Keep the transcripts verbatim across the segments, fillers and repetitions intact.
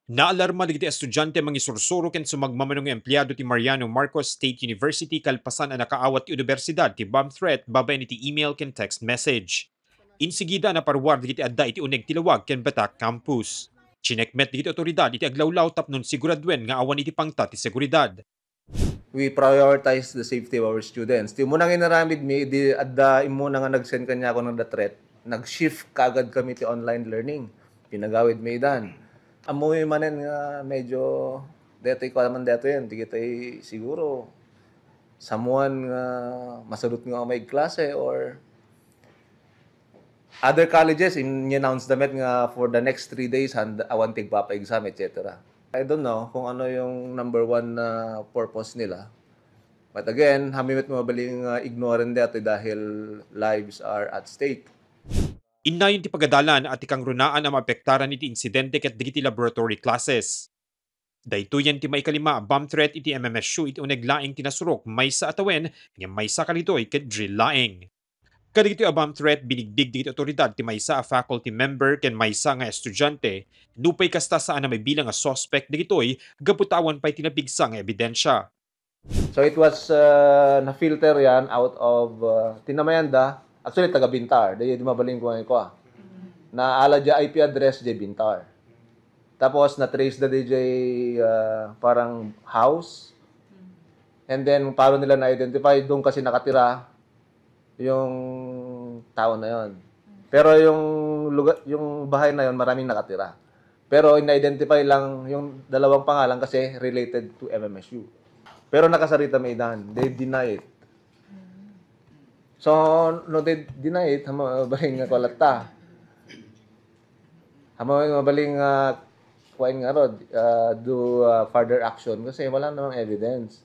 Naalarma dagiti estudiante mangisursuro ken sumagmamano nga empleado ti Mariano Marcos State University kalpasan a nakaawat ti unibersidad ti bomb threat babaen iti email ken text message. Insigida a naparuar dagiti adda iti uneg ti lawag ken Batac Campus. Chinek met dagiti otoridad iti aglawlaw tapno siguraduen nga awan iti pangta ti seguridad. We prioritize the safety of our students. Ti umuna nga inaramid mi, di adda immuna nga nag-send kaniako nga threat, nag-shift kaagad kami ti online learning. Pinagawid mi idan. Ammomi manen nga medyo detoy ko naman detoy yan. Di kita siguro someone nga masadot nga umay klase or other colleges, in-announce da met nga for the next three days, hand, awan ti agpapa-exam, et cetera. I don't know kung ano yung number one na purpose nila. But again, hami met mabaling uh, ignorant dito dahil lives are at stake. Innayon ti pagadalan a ti kangrunaan a maapektaran iti insidente ket dagiti laboratory classes. Daytoyen ti maikalima a bomb threat iti M M S U iti uneg laeng ti nasurok maysa a tawen ngem maysa kadaytoy ket drill laeng. Kadagitoy a bomb threat binigbig dagiti otoridad ti maysa a faculty member ken maysa nga estudiante, nupay kasta saan a mabilang a suspect dagitoy gapu ta awan pay ti napigsa nga ebidensya. So it was uh, na-filter yan out of uh, tinamayanda. Actually, taga Bintar. Di, di mabaling ko ngayon ko ah. Naala di I P address di Bintar. Tapos na-trace da di uh, parang house. And then, paano nila na-identify, doon kasi nakatira yung tao na yon. Pero yung lugar, yung bahay na yon, maraming nakatira. Pero in-identify lang yung dalawang pangalan kasi related to M M S U. Pero nakasarita may dan, they deny it. So, no they deny it, hama baling nga kwalatta. Hama mabaling nga kuan nga rod, uh, do uh, further action kasi wala namang evidence.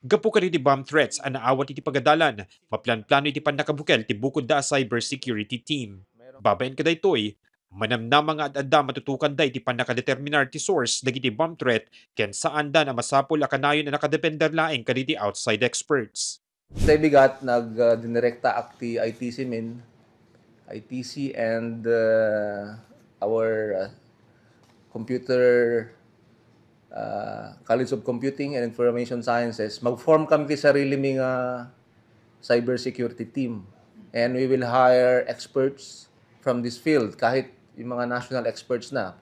Gapu kadagiti bomb threats a naawat iti pagadalan, maplanplano iti pannakabukel ti bukodda a cybersecurity team. Babaen kadaytoy, manamnama nga ad-adda matutokanda iti pannakadeterminar ti source dagiti bomb threat ken saanda a masapul a kanayon a nakadepender laeng kadagiti outside experts. Tay bigat, nag uh, dinirekta ak ti I T C min, I T C and uh, our uh, computer uh, College of Computing and Information Sciences, mag-form kami ti sarili mi nga cybersecurity team. And we will hire experts from this field, kahit yung mga national experts na,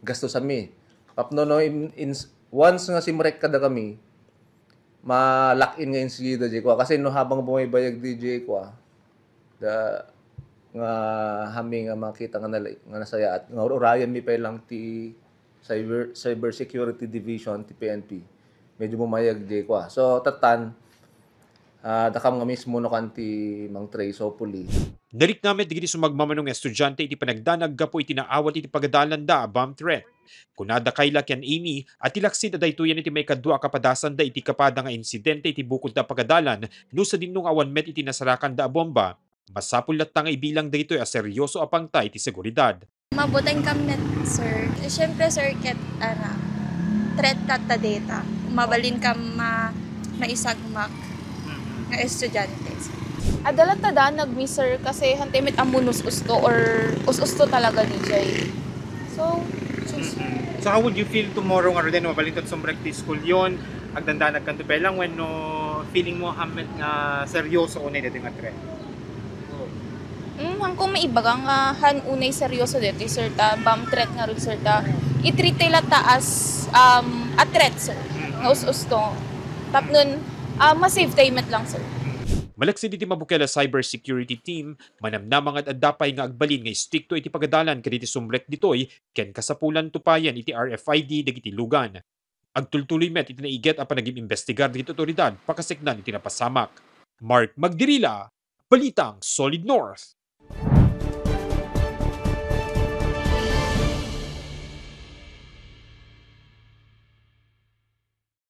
gastusan mi. Tapno no, in, in, once nga simrek kada kami, ma-lock in nga insigida di kwa. Kasi no habang bumaybayag di di kwa, da, nga hami nga makita nga, nala, nga nasayaat, nga urayan mi pa lang ti cyber, cyber security division ti P N P. Medyo bumayag di kwa. So, tatan, uh, dakam nga mismo no kanti Mang Trace, hopefully. Narikna met dagiti sumagmamano nga estudiante iti panagdanag gapu iti naawat iti pagadalanda a bomb threat. Kunada Kayla ken Amy a ti laksid a daytoyen iti maikadua a kapadasanda iti kapada nga insidente iti bukodda a pagadalan no sadino nga awan met iti nasarakanda a bomba. Masapul latta nga ibilang dagitoy a seryoso a pangta iti seguridad. Mabuteng kam met, sir. Siyempre, sir, ket, ana, threat kat ta data. Mabalin kam ma, maisagmak nga estudyante. Adda latta danag mi, sir, kasi hantay met ammo nus-usto or us-usto talaga, D J. So, Mm-mm. So how would you feel tomorrow nga ruden mabalin kat sumrek ti school yon? Agdandanag kanto pelang wenno feeling mo hammet nga seryoso unay dati nga threat? Mm, han ko maibaga nga han unay seryoso deti, sir, ta bomb threat ngarud, sir, ta i-treat tayo latta as um, a threat, sir. Nga us-usto. Tapnon, uh, ma-save tayo met lang, sir. Malaksid iti mabukel a cybersecurity team, manamnama nga adda pay nga agbalin nga istrikto iti pagadalan kaditi sumrek ditoy ken kasapulan tupayan iti R F I D dagiti lugan. Agtultuloy met iti naiget a panagim-imbestigar dagiti otoridad pakasaknaan iti napasamak. Mark Magdirila, Balitang Solid North.